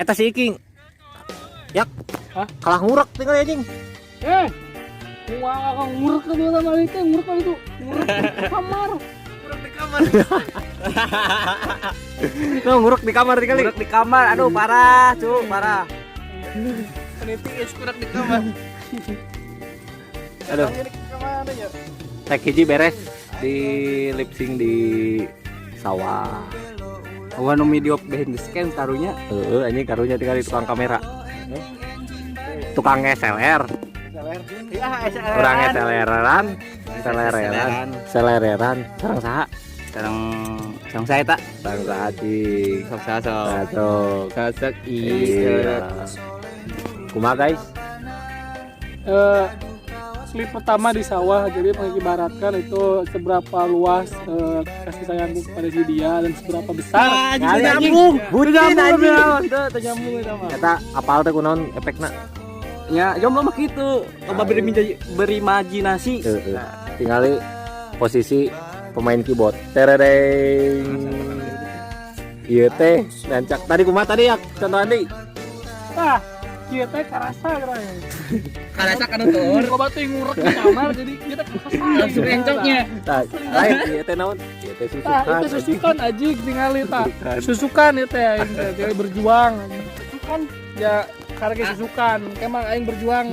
Eta si Iking. Yak. Hah? Kalah ngurek tinggal anjing. Eh. Wah, ngurek ke dua sama itu, ngurek itu. Ngurek di kamar. Ngurek di kamar. No, ngurek di kamar tinggal. Ngurek di kamar. Aduh, parah, cu, parah. Peniti geus ngurek di kamar. Aduh. Tag hiji beres di lip sync di sawah. Wah, nu video behind the scene karunya. Heeh, anjing karunya tinggal di tukang kamera. Tukang SLR. Ya, SLR. Urang SLR-an, SLR-an, SLR-an. Sareng saha? Sareng sareng saya tak. Sareng saha cing? Sok saya sok. Sok. Sok Iya. Kumaha guys? Klip pertama di sawah, jadi mengibaratkan itu seberapa luas kasih sayangku kepada si dia dan seberapa besar. Kali nyambung, bucin anjing. Teu nyambung eta mah. Eta apal teh kunaon efekna? Ya, jomblo mah kitu. Loba berimajinasi. Heeh. Tingali posisi pemain keyboard. Terereng. Ieu teh nancak tadi kumaha tadi ya contoh Andi? Tah, kieu teh karasa geura. Karasa kana tuur. Loba teh ngurek di kamar jadi kita karasa. Langsung encoknya. Tah, lain ieu teh naon? Ieu teh Tah, susukan. itu susukan anjing tingali tah. Susukan itu teh aing teh jadi berjuang. Susukan ya karena susukan. Emang aing berjuang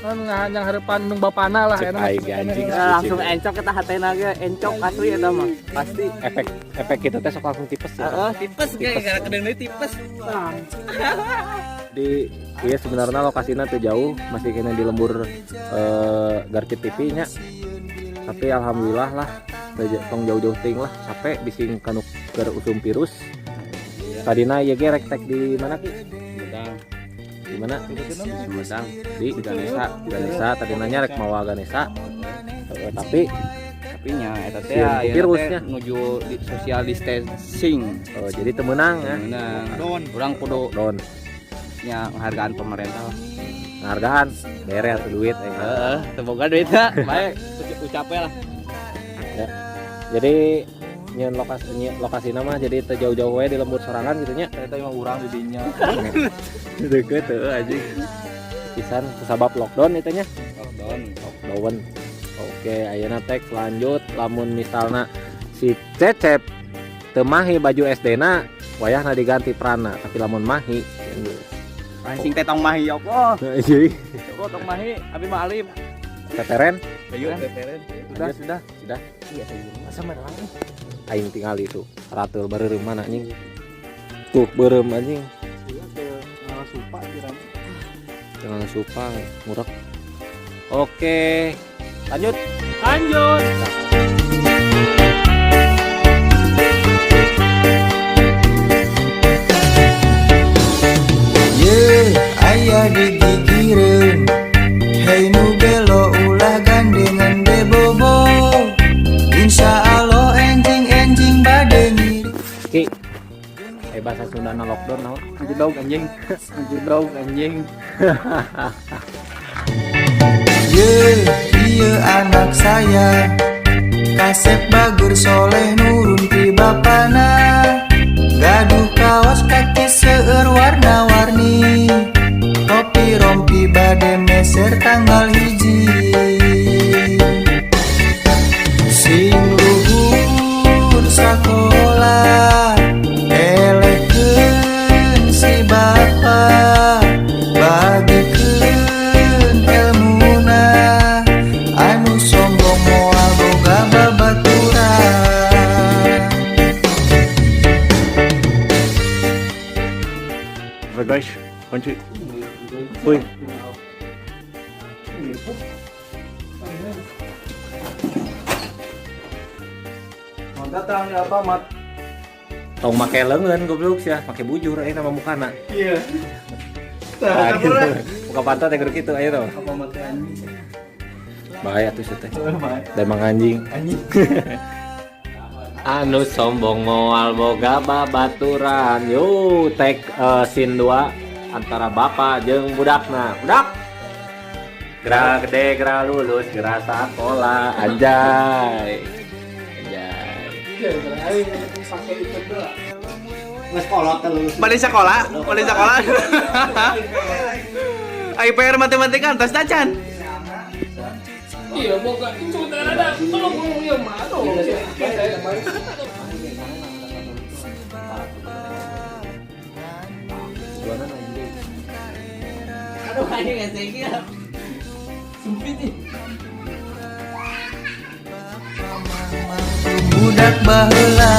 non yang harapan nung bapana lah Cek enak. aing anjing. Ya, langsung encok eta hatena ge, encok asli eta mah. Pasti. Efek efek itu teh sok langsung tipes ya. Heeh, tipes ge gara kedeung tipes. Tah, Di iya sebenarnya lokasinya tuh jauh, masih kena di lembur Garkit TV nya. Tapi alhamdulillah lah tong jauh-jauh ting lah capek bising kanu keur usum virus. Tadina ieu ge rek tek di mana Ki? Sumedang. Di mana? Sumedang. Di Ganesha. Ganesha tadi nanya rek mawa Ganesha. Tapi Tapi nya eta teh Sieun aya virusnya. Nuju di social distancing. Oh, jadi teu meunang ya. Meunang. Urang kudu Don nya penghargaan pemerintah lah. Penghargaan bere atuh duit eh. Heeh, teu boga duitna. Bae ucape lah. Ya. Jadi nyeun lokasi nyeun lokasi nama jadi teu jauh-jauh we di lembur sorangan gitu nya. Eta mah urang di dinya. Deket heuh anjing. Pisan kusabab lockdown itu nya. Lockdown. Lockdown. Oke, ayeuna teks lanjut lamun misalna si Cecep teu mahi baju SD na wayahna diganti prana, tapi lamun mahi geus. Anjing teh tong mahi ya Allah. Jadi Ya Allah tong mahi, abi mah alim. Teteren? Ayo teteren. Sudah, sudah, sudah. Iya, Masa merang? Aing tinggal itu. Ratul beureum mana anjing? Tuh beureum anjing. Iya teh ngalasupa kira. Jangan supa ngurek. Oke, lanjut. Lanjut. Ye, aya di gigireun. Hei nu belo ulah gandengan bebobo. Insya Allah enjing-enjing bade ngiring. Ki. Bahasa Sunda na lockdown naon? Ngejedog anjing. Ngejedog anjing. Ye, ieu anak saya. Kasep bager soleh nurun ti bapana. Gaduh kaos kaki seueur warna-warni. Topi rompi bade meser tanggal 1. Sing luhur sakola elehkeun si bapa, bagikeun elmuna anu sombong moal boga babaturan. Oke guys, kunci. Woi. Selamat datang di Alfamart. Tong make leungeun goblok sia, make bujur aya nama mukana. Iya. Nah, gitu. Buka pantat ya kudu kitu aya tuh. Alfamart teh anjing. Bahaya tuh teh. Bahaya. Da emang anjing. Anjing. Anu sombong moal boga babaturan. Yo tek scene 2 antara bapak jeung budakna. Budak. Geura gede, geura lulus, geura sakola, anjay. Anjay. Iya, aing pakai itu doang. Geus kolot teh lulus. Balik sekolah, balik sekolah. Ai PR matematika entos tacan. Iya, boga itu ada tolong ngomong ieu mah. Aduh. Aduh anjing STG. Sempit nih. Budak baheula.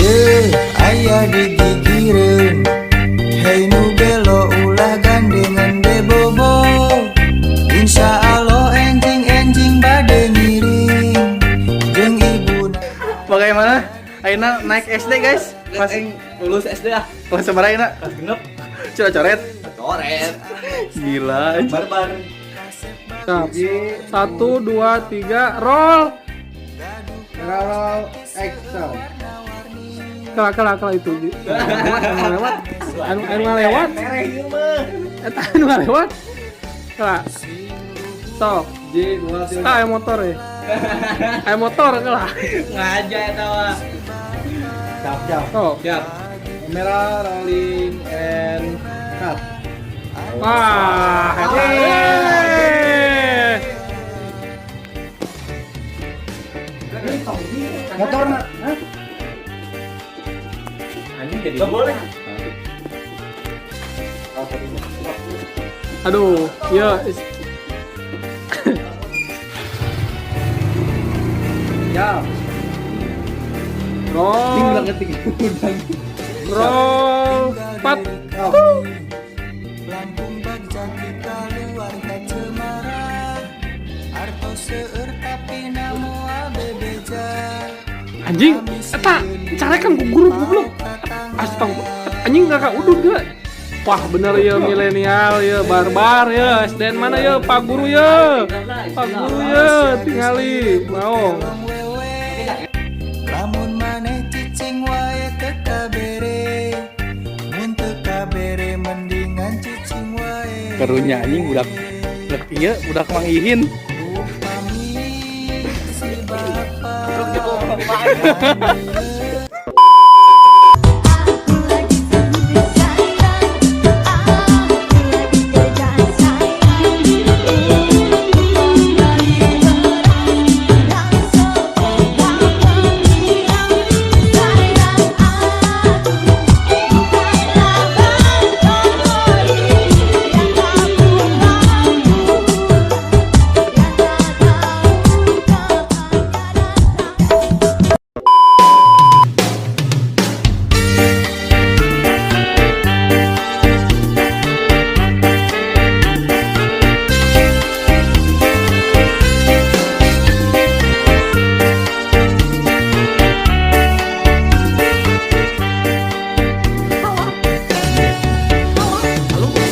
Ye aya digigireun. Hei nu belo ulah gandengan bebobo. Insya Allah enjing-enjing bade ngiring jeung ibuna. Bagaimana? Ayeuna naik SD, guys. Kelas Lulus SD ah. Kelas sabaraha ayeuna? Kelas genep. Coret-coret. Coret. Gila. Barbar. Satu, dua, tiga, roll. Roll action. Kela kela kela itu. Anu lewat, anu anu lewat. Eta anu lewat. Kela. Sok. J 2 3. Ah, aya motor ya. Aya motor kela. Ngaja eta mah. Siap, siap. Sok. Siap. Kamera rolling and cut. Wah, eta. Motor na. Anjing jadi. Gak boleh. Aduh, ya. Ya. Roll. Roll. 4. Lampung bagja kita luar ka Cemara. Artos seueur tapi na moal bebeja. Anjing, eta carekan ku guru goblok. Astagfirullah. Anjing kakak udud gak? Wah bener ya milenial ya barbar ya SDN mana ya Pak Guru ya Pak Guru ya tingali mau Lamun maneh cicing wae teu kabere. Mun teu kabere mendingan cicing wae. Karunya anjing budak budak ieu budak Mang Ihin. Upami si bapa.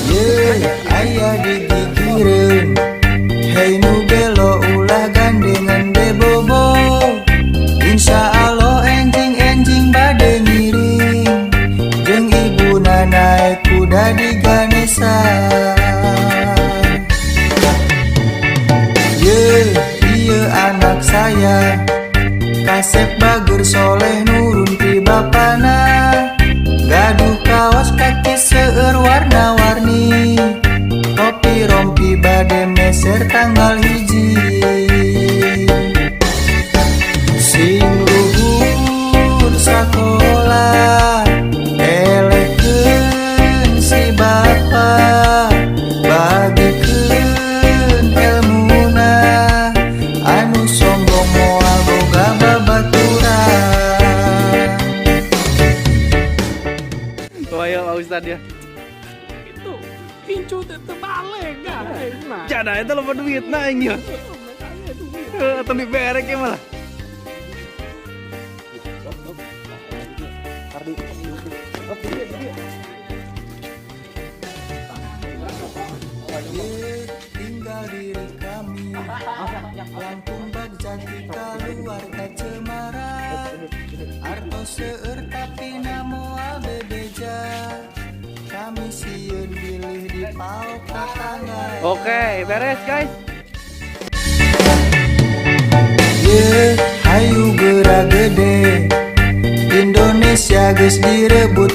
Ye aya digigireun. Hei nu belo ulah gandengan bebobo. Insya Allah enjing-enjing bade ngiring jeung ibuna naek kuda di Ganesha. Ye ieu anak saya kasep bager soleh nurun ti bapana. Gaduh kaos kaki seueur warna-warni. Topi rompi bade meser tanggal 1. Sing luhur sakola elehkeun si bapa. Bagikeun elmuna anu sombong moal boga babaturan. Ada itu loba duit nah aing ya. Atau diberek ya malah. Ye, tinggal diri kami langkung bagja ti kaluarga cemara. Artos seueur tapi na moal bebeja, kami sieun bilih dipaok tatangga. Oke, beres, guys. Ye, hayu geura gede. Indonesia geus direbut.